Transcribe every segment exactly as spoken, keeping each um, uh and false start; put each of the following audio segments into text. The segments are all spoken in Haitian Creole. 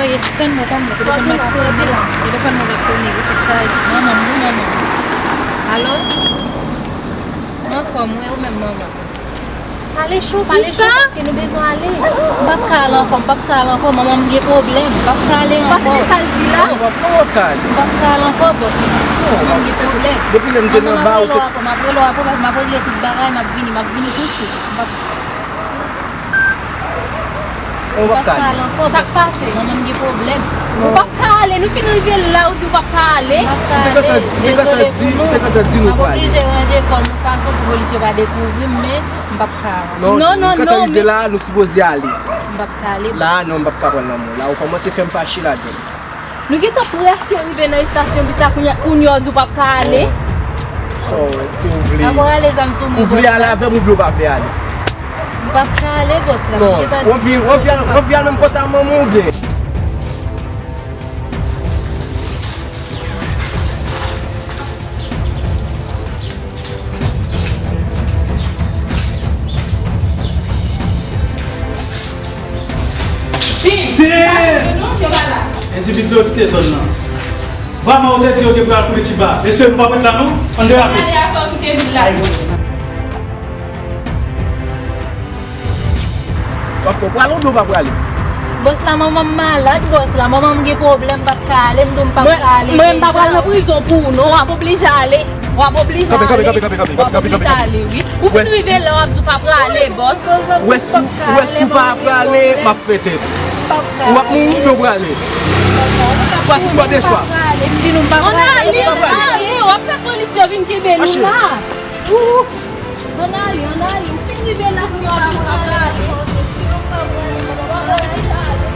Yes, tann mwen, tann mwen. Telefòn mwen ap sonnen. Telefòn mwen ap sonnen. Ou te chaje. Manman m, wi, manman m. Alo? Mwen anfòm, wi, ou menm, manman? Pale cho, pale cho, paske nou bezwen ale. M p ap ka al ankò, m p ap ka al ankò, manman m gen pwoblèm. M p ap ka ale ankò. Ou pa tande sa l di la? Non, w ap, non, w ap ka ale. M p ap ka al ankò, bòs. Non, manman m gen pwoblèm. Depi lè m te nan ba ou, m ap rele w apre, m ap rele w apre, m ap regle tout bagay, m ap vini, m ap vini touswit. M p ap Ou p ap ka ale ankò. Sa k pase? Manman m gen pwoblèm. Ou p ap ka ale, nou fin rive la, ou di ou p ap ka ale. M te gentan di, m te gentan di, m te gentan di nou pral. M ap oblije ranje kò m yon fason pou polis yo pa dekouvri m, men m p ap ka. Non, non, nou gentan rive la, nou sipoze ale. M p ap ka ale. La, non, m p ap ka pran lanmou. La, ou kòmanse fè m fache ladan. Nou gentan prèske rive nan estasyon bis la, kounye a, kounye a w di w p ap ka ale. So, èske w vle, ou vle ale avè m oubyen w pa vle ale? M p ap ka ale, bòs la. Non, w anvi, w anvi al, w anvi al menm kòt a manman w oubyen? Tim! Tim! Endividi yo kite zòn nan. Vrèman, yo te di yo te pral Curitiba. Mesye, nou p ap ret la, non. Ann derape. Ann derape, kite vil la. Sa w fè, w prale oubyen w pa prale? Bòs la, manman m malad, bòs la. Manman m gen pwoblèm, m p ap ka ale, m di w m p ap ka ale deja. Mwen, mwen, m pa pral nan prizon pou ou, non. W ap oblije ale. W ap oblije ale. Kanpe, kanpe, kanpe, kanpe, kanpe, kanpe, kanpe. W ap oblije ale, wi. Ou fin rive la, w ap di w pa prale, bòs. Ou wè si, ou wè si w pa prale, m ap fè tèt ou. Ou ap mouri oubyen w prale? Chwazi pou w de chwa. Ann ale, ann ale, w ap fè polis yo vin kenbe nou la. Ou, ann ale, ann ale. Ou fin rive la, kounye a w ap di w pa prale. W ap oblije ale.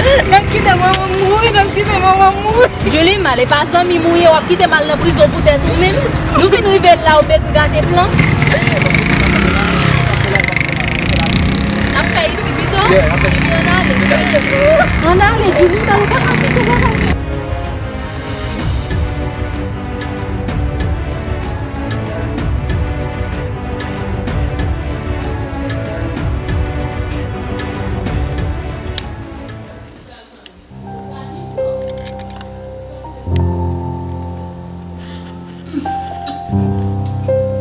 N ap kite manman m mouri, n ap kite manman m mouri. Julie, m ale pa zanmi m ou ye, w ap kite m al nan prizon poutèt ou menm. Nou fin rive la, ou bezwen gate plan. N ap fè isi pito? Ebyen, ann ale. Ann ale, Julie, m pa ka kite bagay.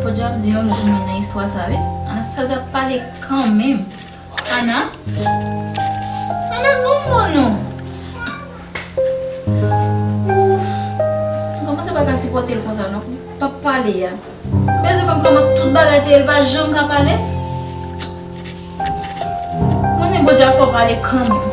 Podyab di yon mo pou mwen nan istwa sa, wi. Anastasia ap pale kanmenm. Ana? Ana, di yon mo non. Ouf. M kòmanse pa ka sipòte l konsa non. P ap pale a. M bezwen konn kòman tout bagay te ye, l pa janm ka pale. Konnen Bondye a fè w pale kanmenm.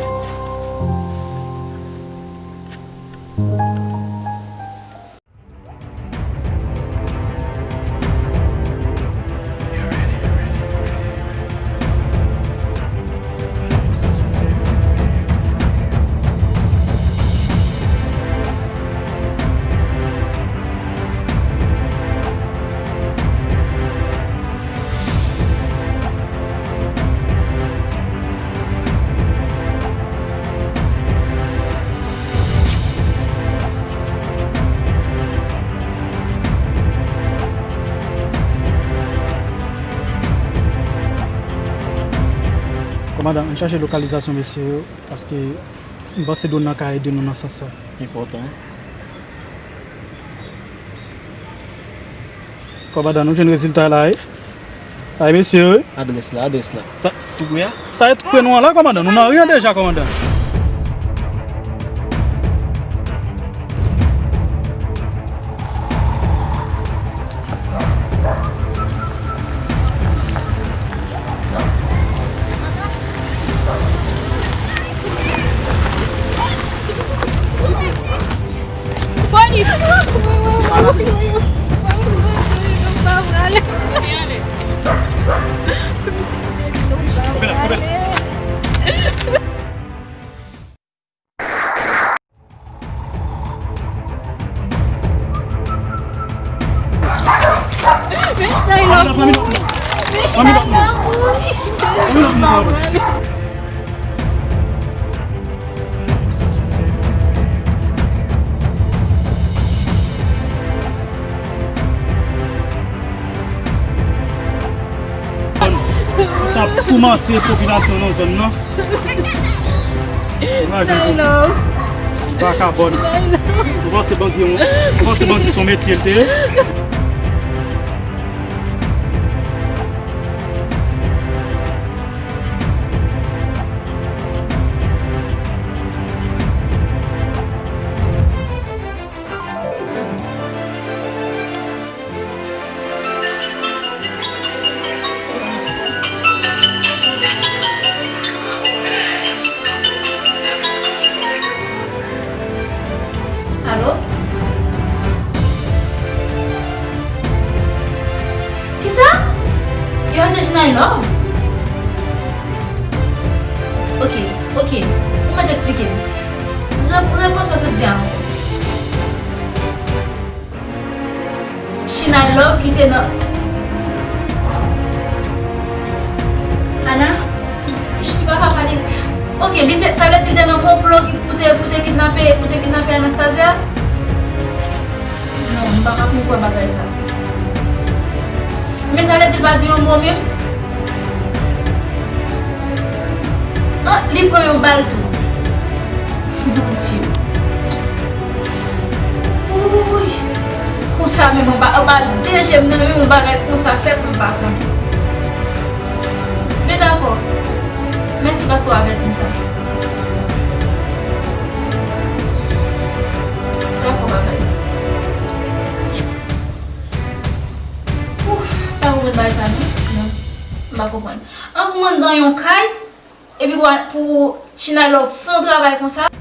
Kòmandan, ann chache lokalizasyon mesye yo, paske m panse dwòn nan ka ede nou nan sans sa. Enpòtan. Kòmandan, nou jwenn rezilta la, wi. Sa e mesye yo, wi. Adrès la, adrès la. Sa, se tou pre a? Sa e tou pre nou an la, kòmandan. Nou nan ri an deja, kòmandan. Polis! Toumante popilasyon nan zòn nan. Imajine pou vakabòn. Ou panse bandi, ou panse bandi se yon metye l te ye? Alo? Kisa? Yo arete China Love? Ok, ok. Ou mèt eksplike m. Re-, reprann sa w sot di a ankò. China Love ki te nan. Ana? Ch-, li pa ka pale. Ok, li te, sa vle di li te nan konplo ki, pou te, pou te kidnape, pou te kidnape Anastasia? Non, m pa ka fin kwè bagay sa. Men sa vle di l pa di yon mo menm? An, li pran yon bal tou. Bondye. Wouy. Konsa menm, anba, anba de je m nan, yon bagay konsa fèt, m pa konnen. Men dakò. Mèsi paske w avèti m sa. Dakò, babay. Ouf, pa konprann bagay sa non. Non, m pa konprann. An pou m anndan yon kay, epi pou, pou China Love fè yon travay konsa.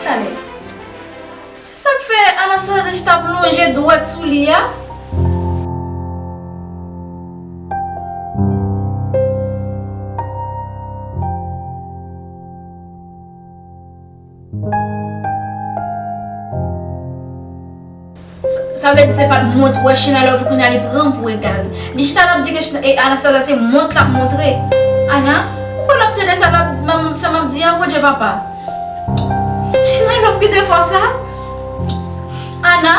Talè. Se sa k fè Anastasia te chita ap lonje dwèt sou li a. Sa, sa vle di se pa t mont, wè China Love kounye a li pran m pou egal. Li chita l ap di ke China, e, Anastasia se mont l ap montre. Ana, ou kwè l ap tande sa l ap, sa m ap di a, Bondye papa? China Love ki te fè w sa? Ana,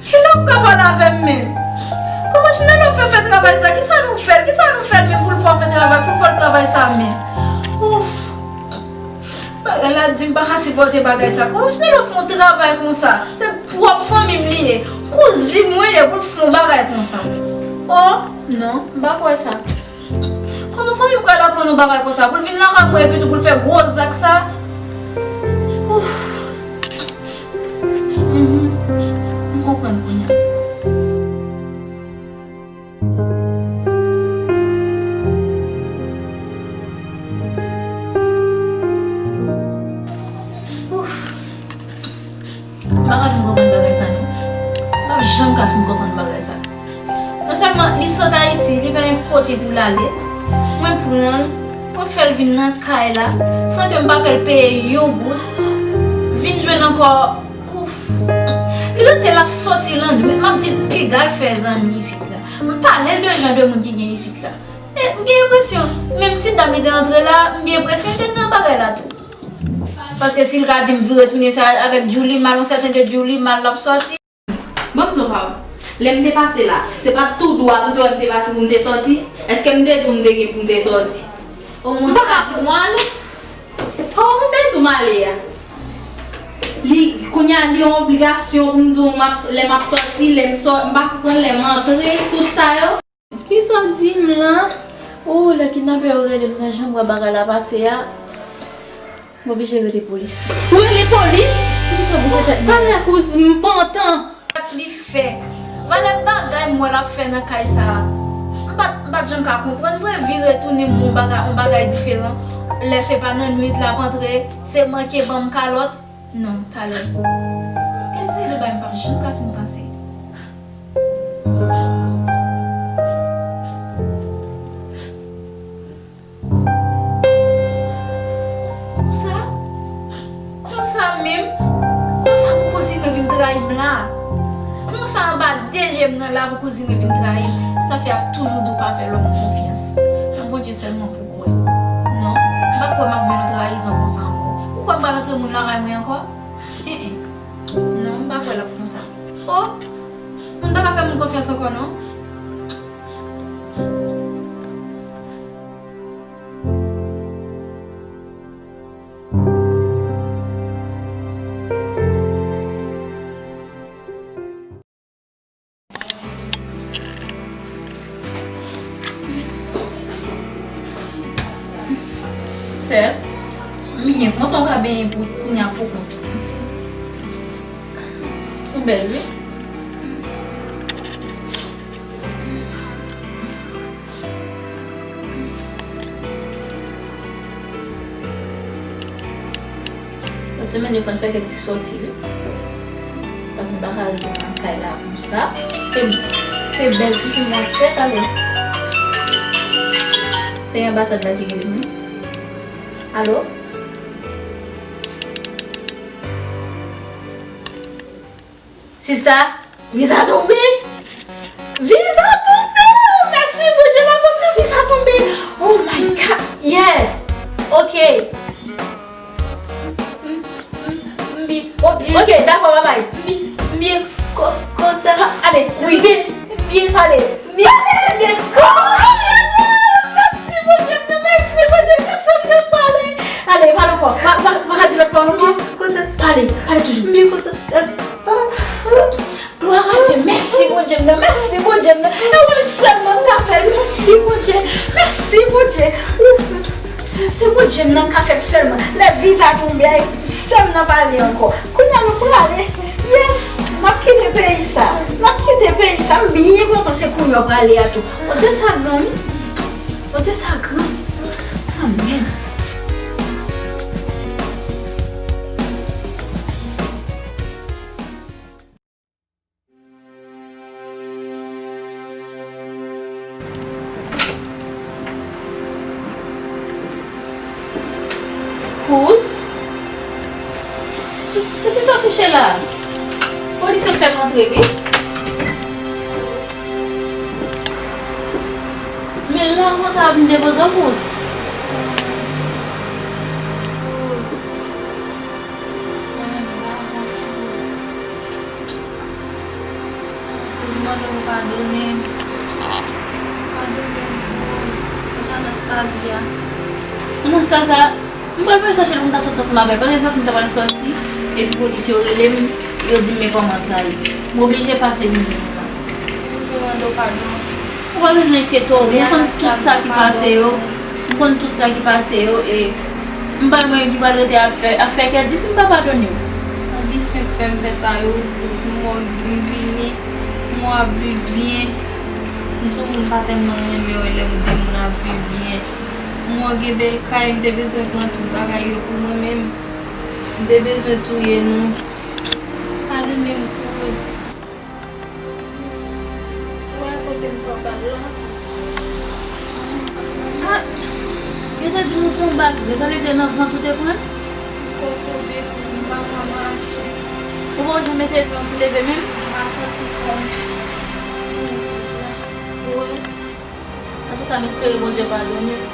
kilè w ka pale avè m menm? Kòman China Love fè fè travay sa? Kisa nou fè l? Kisa nou fè l menm pou l fè w fè travay, pou l fè w travay sa menm? Ouf! Bagay la di, m pa ka sipòte bagay sa. Kòman China Love fè yon travay konsa? Se pwòp fanmi m li ye. Kouzin mwen ye pou l fè yon bagay konsa. Oh, non, m pa kwè sa. Kòman fanmi m pral aprann yon bagay konsa? Pou l vin lakay mwen epi tou pou l fè gwo zak sa? Ouf. Mhm. M konprann kounye a. Ouf. M pa ka fin konprann bagay sa non. M p ap janm ka fin konprann bagay sa. Non sèlman li sot Ayiti, li pa gen kote pou l ale. Mwen pran l, mwen fè l vin nan kay la, san ke m pa fè l peye yon goud. Vin jwenn ankò, ouf. Li rete l ap soti lannwit, m ap di l piga l fè zanmi isit la. M pale l de jan de moun ki gen isit la. E m gen enpresyon, menm ti dam li te antre la, m gen enpresyon li te nan bagay la tou. Paske si l ka di m vire tounen sa avèk Djoulie, m al yon sèten de Djoulie, m al l ap sòti. Ban m di w pa w. Lè m te pase la, se pa t tou dwat ou te wè m te pase pou m te sòti? Èske m te di w m te gen pou m te sòti? O mwen pa ka di w ale. Oh, m te di w m ale a. Li, kounye a, li yon obligasyon pou m di w m ap, lè m ap sòti, lè m sò, m pa konprann lè m antre, tout sa yo. Kisa w di m la? O, lè kidnapè yo rele m nan jan m wè bagay la pase a, m oblije rele polis. Ou rele polis? Polis oblije tèt mwen. Talè kouz m pantan. Sa k li fè? Valè bagay m wè l ap fè nan kay sa a. M pa t, m pa t janm ka konprann vre, vire tounen m yon bagay, yon bagay diferan. Lè se pa nan nwit l ap antre, se manke ban m kalòt. Non, talè. Gen seri de bagay m p ap janm ka fin panse. Konsa? Konsa menm? Konsa pou kouzin mwen vin trayi m la? Konsa anba de je m nan la pou kouzin mwen vin trayi m? Sa fè ap toujou di w pa fè lòm konfyans. Nan Bondye sèlman pou kwè. Non, m pa kwè m ap jwenn yon trayizon konsa ankò. Ou kwè m pral antre moun lakay mwen ankò? En en. Non, m pa kwè l ap konsa. O! Moun pa ka fè moun konfyans ankò non. Sè, m byen kontan w ka benyen pou kounye a pou kont ou. Ou bèl, wi. Nan semèn yo fò n fè kèk ti sòti wi. Paske m pa ka rete nan kay la konsa. Se, se bèl ti fim w ap fè, talè. Se anbasad la ki rele m wi. Alo? Sista, viza tonbe! Viza tonbe! Mèsi Bondye, la banm nan viza tonbe! Oh my God! Yes! Ok! Ok, dakò, babay! Byen, ko-, kontan. Ale, wi! Byen, byen, ale! Mèsi Bondye, mèsi Bondye, mèsi Bondye, mèsi Bondye, pale. Ale, pale ankò. Pa, pa, pa ka di lòt pawòl ankò. Pale, pale toujou. Glwa a Dye, mèsi Bondye m nan, mèsi Bondye m nan. E ou menm sèlman m ka fè l, mèsi Bondye, mèsi Bondye. Ouf. Se Bondye m nan m ka fè l sèlman. Lè viza tonbe a, sè m nan pale ankò. Kounye a nou prale. Yes! M ap kite peyi sa. M ap kite peyi sa. M byen kontan se kounye a w prale a tou. Bondye sa gran wi. Bondye sa gran. Amèn. Kouz? Sou, sou kisa w kouche la? Polis yo fè m antre wi. Men la konsa ap vin depoze w, Kouz. Kouz. Mwen menm m pa bon, Kouz. Kouz, mande w padone m. Padone m, Kouz. Kot Anastazya? Anastazya, m pral voye chèche l pou m ta sòti ansanm avè l. Paske jodi m ta pral sòti, epi polis yo rele m, yo di m men kòman sa ye. M oblije pase vin jwenn ou la. Kouz, mwen mande w padon. Ou pa bezwen enkyete w, m konn tout sa ki pase yo. M konn tout sa ki pase yo, e m pa mwen ki pral rete ap fè, ap fè kè di si m pa padone w. Anbisyon k fè m fè sa yo wi, Kouz. M wè w vini, m wè w ap viv byen. M se yon moun m pa tèlman renmen wè lè m wè de moun ap viv byen. M wè w gen bèl kay, m te bezwen pran tout bagay yo pou mwen menm. M te bezwen touye nou. Padone m, Kouz. Wè kote m pran bal la. Ah, yo te di nou pran bal vre, sa vle di nan vant ou te pran? Kò tonbe, Kouz, m pa ka mache. Ou pa janm eseye fè yon ti leve menm? M pa santi kò m. Wè. Antouka, m espere Bondye padone w.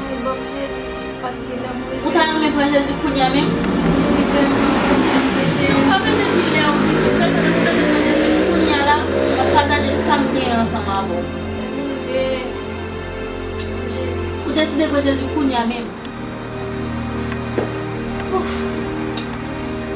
Wi, ban m Jezi, paske lè m rive. Ou ta renmen pran Jezi kounye a menm? Wi, lè m rive. Non, pa bezwen di lè w rive. Sèlman lè w bezwen pran Jezi kounye a la, m ap pataje sa m genyen ansanm avè w. Lè m rive, ban m Jezi. Ou deside pran Jezi kounye a menm? Ouf.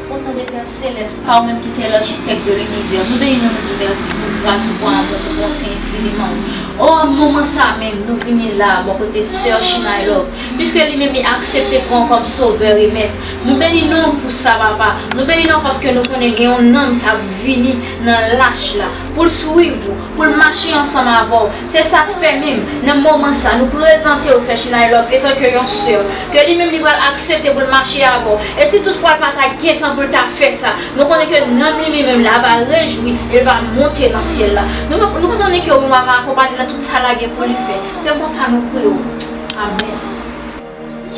O tande Pè Selès, pa ou menm ki se lachitèk de linivè, nou beni w, nou di w mèsi pou gras ou, pou amou ou, pou bonte enfiniman ou. O, moman sa menm, nou vini la, bò kote sè China Love, piske li menm li aksepte pran w kòm sovè e mèt. Nou beni non w pou sa, papa. Nou beni non w paske nou konnen gen yon nanm k ap vini nan lach la. pou l swiv ou, pou l mache ansanm avè w. Se sa k fè menm, nan moman sa, nou prezante w sè Chinay Love etanke yon sè, ke li menm li pral aksepte pou l mache avè w. E si toutfwa l pa ta gen tan pou l ta fè sa, nou konnen ke nanm li menm la va rejwi e l va monte nan syèl la. Nou, nou konnen ke ou menm w ap akonpanye l nan tout sa l a gen pou li fè. Se konsa nou priye w. Amèn.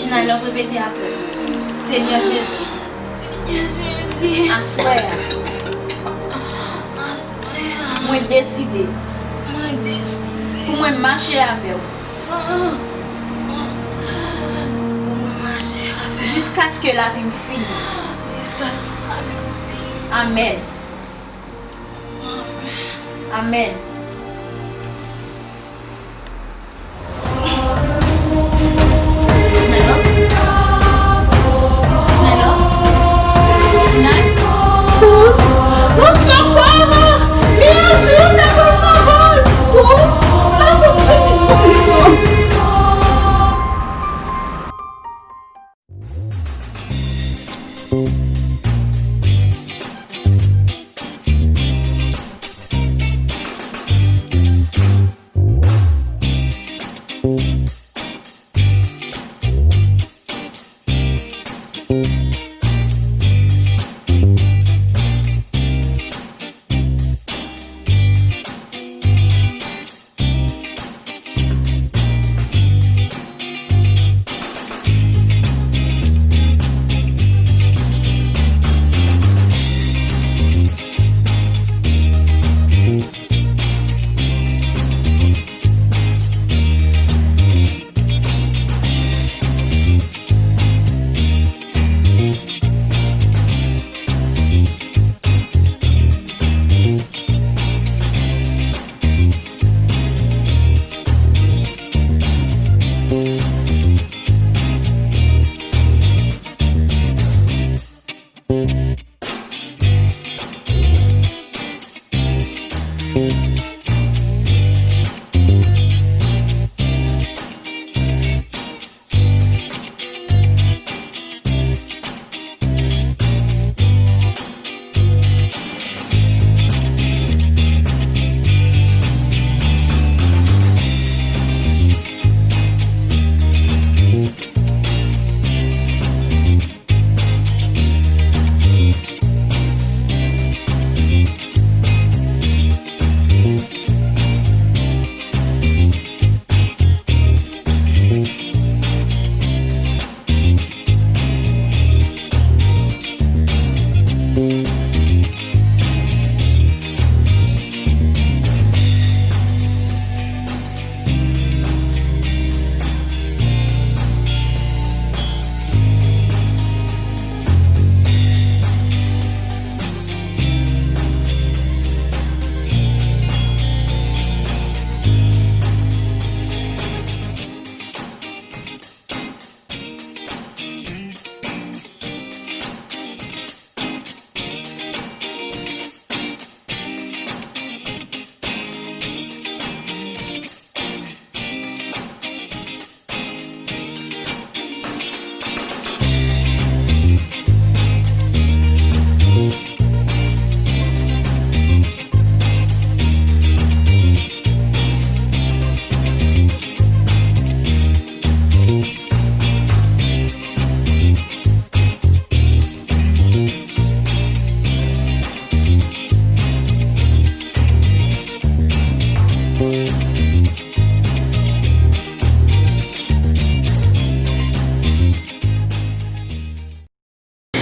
Chinay Love, repete apre m. Senyè Jezi, Senyè Jezi, aswè a, aswè a, mwen deside, mwen deside, pou mwen mache avè w, pou mwen mache avè w, jiskaske lavi m fini, jiskaske lavi m fini. Amèn. Amèn. Amèn.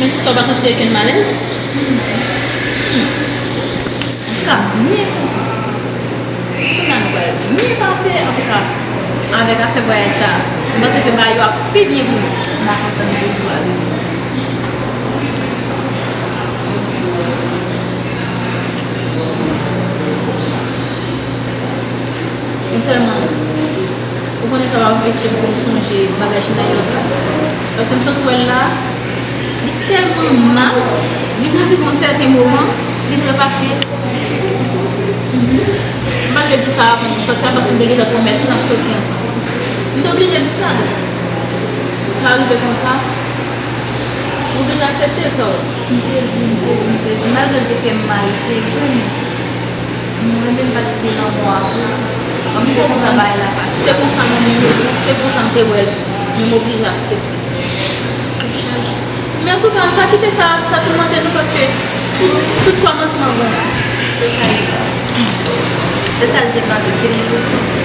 Men sista, w pa santi okenn malèz? Hmm. Antouka, byen kontan. Kounye a nou pral byen pase, antouka, avèk afè vwayaj sa a. M panse ke bagay yo ap pi byen pou nou. M pa kontan nou bezwen ale. Men sèlman, ou konnen sa pa anpeche m pou m sonje bagay Chinay Love la. Paske m sot wè l la, li tèlman mal, vin rive yon sèten moman, li trepase. M pa t vle di sa avan nou sòti a, paske m te gentan pwomèt ou n ap soti ansanm. M te oblije di sa, donk, sa rive konsa, m oblije aksepte l, so. M sezi, m sezi, m sezi. Malgre l te fè m mal, se vre, men Mwen menm pa t vle lanmò a pou ou. Kòm se konsa bagay la pase. Se konsa mwen menm, se konsa m te wè l. Men m oblije aksepte. Antouka, nou pa kite sa, sa toumante nou paske tout, tout kòmansman gon. Se sa li. Se sa li te plante, se li pou